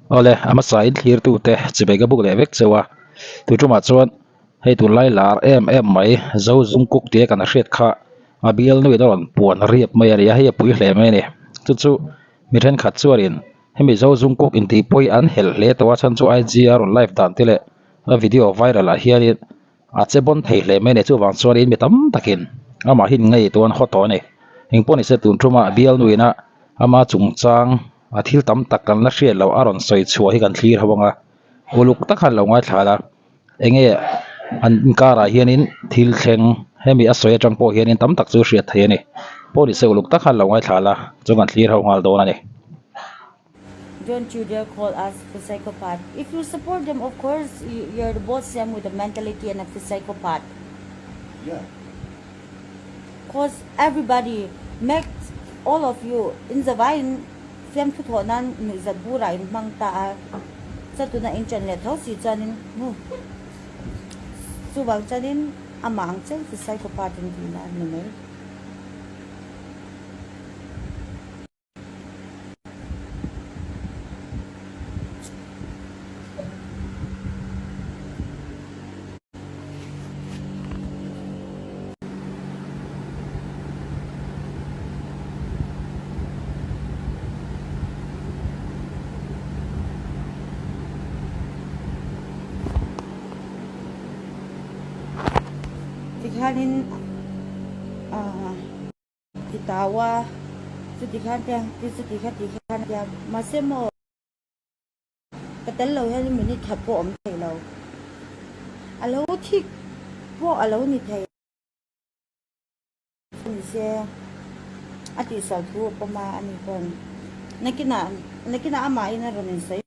Awle, a hmasa in thlirtute chibei ka buk leh vek cheu a, tuitumah chuan hei tunlai lar em em mai Zo Jungkook tia kan hriat kha a bialnuin a rawn puan riap mai a ni a, hei a pui hle mai a ni. Chu chu mi thenkhat chuanin hemi Zo Jungkook intih pawi an helh hle tawh a, chhan chu IG a rawn live dan te leh a video viral ah hianin A che bawn thei hle mai a ni. Chuvang chuanin mi tam takin amah hi ngei tuan haw tawh a ni. Engpawh nise tun thuma bialnuina ama chungchang a thil tam tak kan la hriat loh a rawn sawi chhuah hi kan thlir ho ang a. Uluk tak khan lo ngaithla la, enge an inkarah hianin thil thleng hemi a sawi atang pawh hianin tam tak chu hriat theih a ni. Pawh nise uluk tak khan lo ngaithla la chuan kan thlir ho nghal dawn a ni. Don't you dare call us the psychopath. If you support them, of course, you're the both same with the mentality and of the psychopath. Yeah. Cause everybody makes all of you in the vine fiam thu thaw nan nuih zat bura in hmang ta a chuan tuna in ṭan leh tho si chuanin mu chuvang chuanin amah ang chiah hi psychopath in tihna a ni mai. Tikhanin ah. Ti tau a, chuti khan te ti chuti kha ti khan a tia mahse maw ka tel lo hian minute khat pawh awm thei lo a lo thik pawh a lo ni thei ni se a tihsual thu a pawm a ani pawn nakinah nakinah amahin a rawn insawi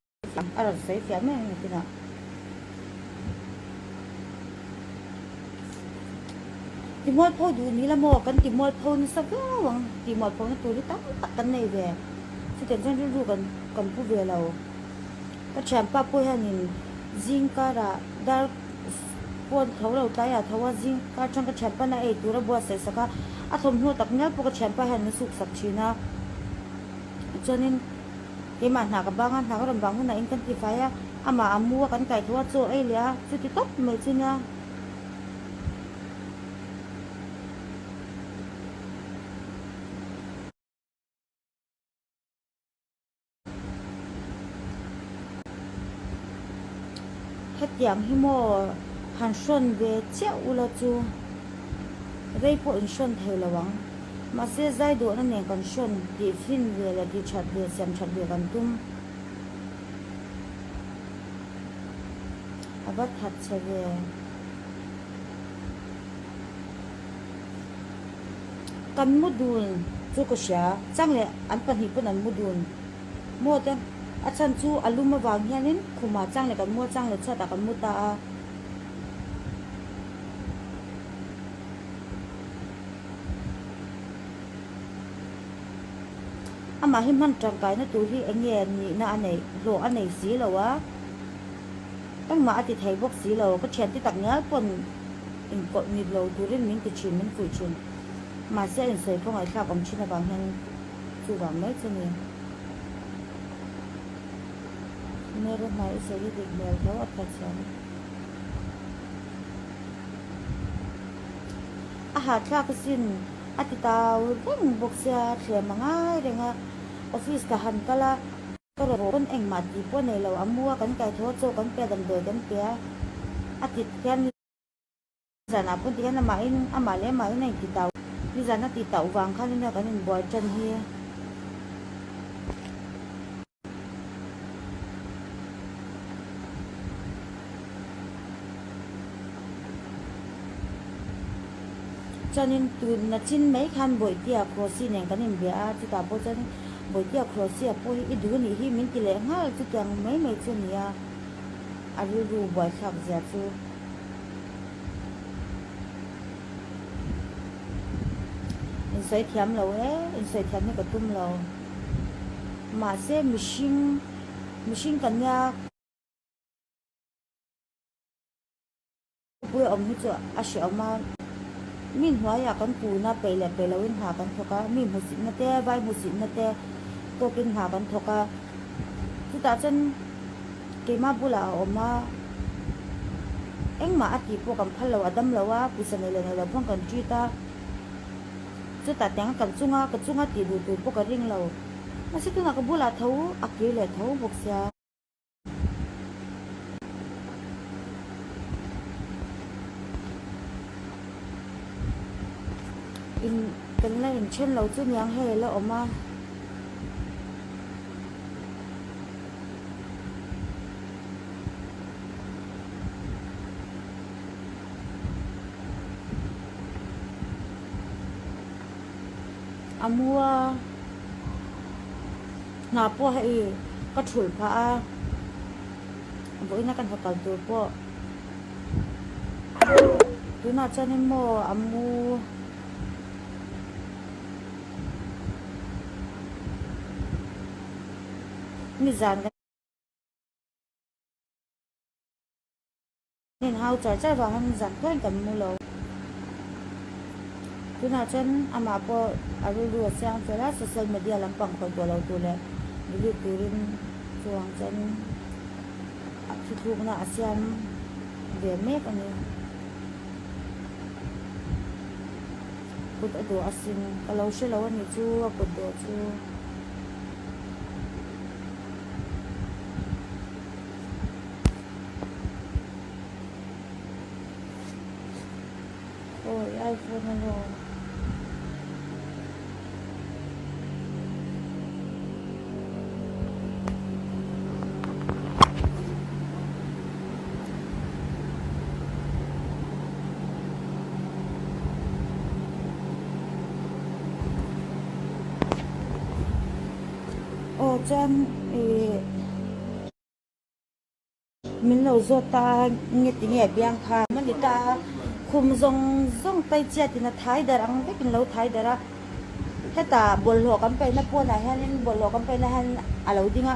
a rawn sawi fiah mai ang nakinah. Timualpho duh ni la maw kan timualpho nasa viau ang timualpho na tur hi tam tak kan nei ve chutiang chuan rilru kan kan pu ve lo ka thianpa pawh hianin zing karah dar pawn tho lo tlaiah tho a zing kar atang ka thianpa na ei tur a buatsaih sak a a thawmhnaw tak ngial pawh ka thianpa hian min suk sak thin a chuanin. Keimah hna ka bang a, hna ka rawn bang hunah in kan ti fai a, amah a mu a kan kai tho a, chaw ei leh a, chuti tawp mai chu nia. Hetiang hi maw han hrawn ve chiah ula chu rei pawh in hrawn thei lo ang. Mahse zai duhna nen kan hrawn tih fin ve leh tih that ve siam that ve kan tum. A va that chhe ve. Kan mu dun chu ka hria. Chang leh an pahnih pawn an mu dun. Maw te a chhan chu a lum avang hianin khumah chang leh kan mu a chang leh chhuatah kan mu ta a. Amah hi hman tangkaina tur hi eng nge nihna a neih hlawh a nei si lo a, engmah a ti thei bawk si lo. Ka thiante tak ngial pawn inkawlh nit lo turin min ti thin, min fuih thin. Mahse a insawi pawh ngaihthlak awm thin avang hian chuvang mai chu a ni. Mary hmai i sawi hi dik hmel tho a phatchhiam. A hahthlak asin a ti tau reng bawk sia thlem a ngai reng a, office ka han kal a, ka rawn pawn engmah tih pawh nei lo a mu a kan kai tho a chaw kan pe a damdawi kan pe a, a ti hian nizanah pawn ti hian amahin amah leh amahin a inti tau nizan a tih tauh vang khan ania kan inbuai tan hi. Chuanin tun na chin mai khan Bawihtea Krossi nen kan inbia a, chutah pawh chuan Bawihtea Krossi a pawh hi i duh anih hi min ti leh nghal chutiang mai mai chu a ni a, a rilru buaithlak zia chu. Insawi thiam lo e, insawi thiam hi ka tum lo. Mahse mihring mihring kan nia. Khawpui awm hi chu a hrehawm a, mi hnuaiah kan kuna peih leh peih loin hna kan thawk a, mi hmusitna te, vai hmusitna te tawkin hna kan thawk a, chutah chuan. Keimah bulah a awm a, engmah a tih pawh kan phal lo, a dam lo a, pawisa nei leh nei lo pawn kan treat a, chutah tiang kan chunga ka chunga tih duh tur pawh ka ring lo. Mahse tunah ka bulah tho a kir leh tho bawk sia. In kan la inthen lo chu niang hei a la awm a. A mu a hna pawh hei ka thulh phah a vawiin a ka hna kal tur pawh tunah chuanin maw a mu. Nizan kan inhau char char vang hian nizan khawiin kan mu lo. Tunah chuan amah pawh a rilru a siam fel a, social media lampang khawih tawh lo tur leh delete turin chuvang chuan a thuthlukna a siam ve mek a ni. Kut a dawh asin. Ka lo hre lo a nih chu a kut dawh chu. Awi iPhone alawm. Aw chuan ih min lo zawt ta a nge tinge a biang kha a ni ta a khum zawng zawng tai chiat in a thai darh ang vek in lo thai darh a hetah bawlhhlawh kan paihna pawnah hianin bawlhhlawh kan paihna hian a lo ding a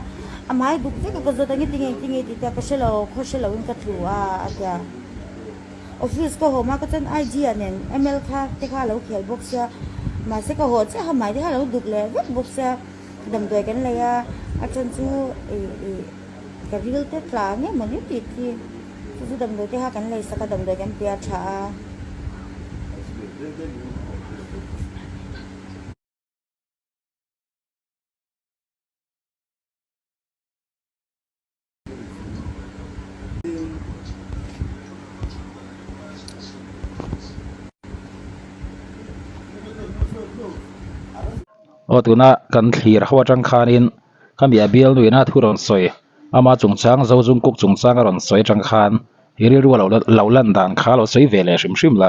a hmai duk vek a ka zawt a nge tinge tinge tih te ka hrelo khaw hrelo in ka tlu a a tia. Office ka haw hma ka chuan IG ah nen ML kha te kha a lo khel bawk sia mahse ka haw chiah kha hmai te kha a lo duk leh vek bawk sia damdawi kan lei a a then chu ih ih ka ril te tla nge mawni tih khi chu chu damdawi te kha kan lei sak a damdawi kan pe a tha a. Aw tuna kan thlir ho atang khanin khami a bial nuihna thu rawn sawi ama chungchang Zozung kuk chungchang a rawn sawi atang khan i rilru a lo lan dan kha lo sawi ve leh hrim hrim la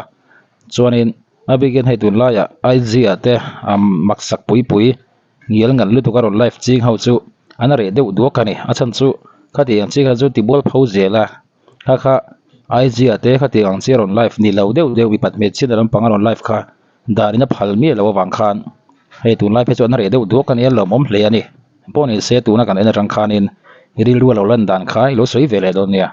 chuanin a bikin hei tunlaiah IG ah te a maksak pui pui. Ngial ngan lutuk a rawn live ching ho chu an reh deuh duak a ni. A chhan chu khati ang chi kha chu tibual pho zel a, kha kha IG ah te khati ang chi a rawn live ni lo deuh deuh mipat hmeichhia na lampang a rawn live kha dan in a phal miah loh avang khan hei tunlai phei chu an reh deuh duak a ni a lawmawm hle a ni. Pawh ni se tuna kan en atang khanin i rilru a lo lan dan kha i lo sawi ve leh dawn nia.